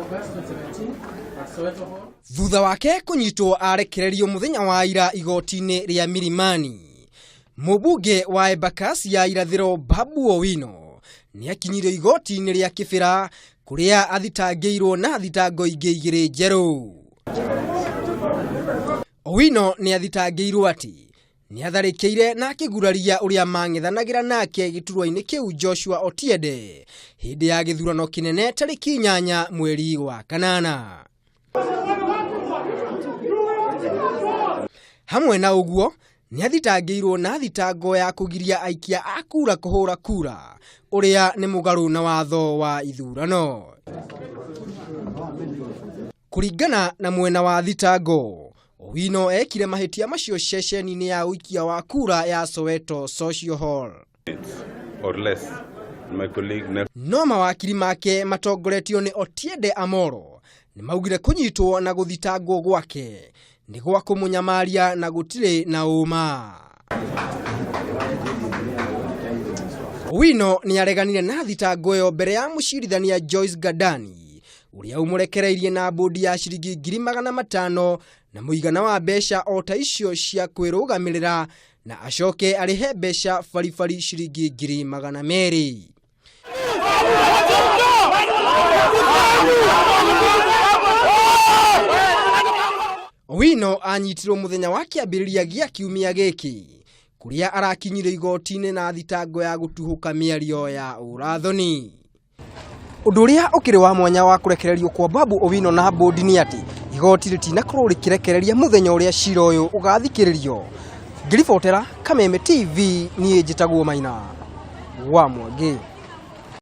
August 2017 at Soweto Hall. Thutha wake kũnyitwo arekererio mũthenya wa ira igoti-inĩ rĩa Milimani. Mũmbunge wa Embakasi ya irathĩro Babu Owino nĩ akinyirio igoti-inĩ rĩa Kĩbĩra kũrĩa athitangĩirwo na thitango ingĩ igĩrĩ njerũ. Owino nĩ athitangĩirwo atĩ nĩ atharĩkĩire na akĩguraria ũrĩa mang'ethanagĩra nake gĩturwa-inĩ kĩu Joshua Otiende hĩndĩ ya gĩthurano kĩnene tarĩki 8 mweri wa kanana. Hamwe na ũguo nĩ athitangĩirwo na thitango ya kũgiria aikia a kura kũhũra kura ũrĩa nĩ mũgarũ na watho wa ithurano. Kũringana na mwena wa thitango, Owino ekire mahĩtia macio ceceni-inĩ ya ũikia wa kura ya Soweto Social Hall. Or less. My colleague Nelson. No mawakiri make matongoretio nĩ Otiende Amolo nĩ maugire kũnyitwo na gũthitangwo gwake nĩ gwa kũmũnyamaria na gũtirĩ na ũma. Owino nĩ areganire na thitango ĩyo mbere ya mũcirithania Joyce Gadani ũrĩa ũmũrekereirie na mbũndi ya ciringi 500,000 na mũigana wa mbeca o ta icio cia kwĩrũgamĩrĩra na acoke arĩhe mbeca baribari ciringi 200,000. Owino anyitirwo mũthenya wa kĩambĩrĩria gĩa kiumia gĩkĩ kũrĩa arakinyire igoti-inĩ na thitango ya gũtuhũka mĩario ya ũrathoni. Ũndũ ũrĩa ũkĩrĩ wa mwanya wa kũrekererio kwa Babu Owino na mbũndi nĩ atĩ igoti rĩtinakorwo rĩkĩrekereria mũthenya ũrĩa cira ũyũ ũgathikĩrĩrio. Ngĩribotera Kameme TV, niĩ njĩtagwo Maina wa Mwangi.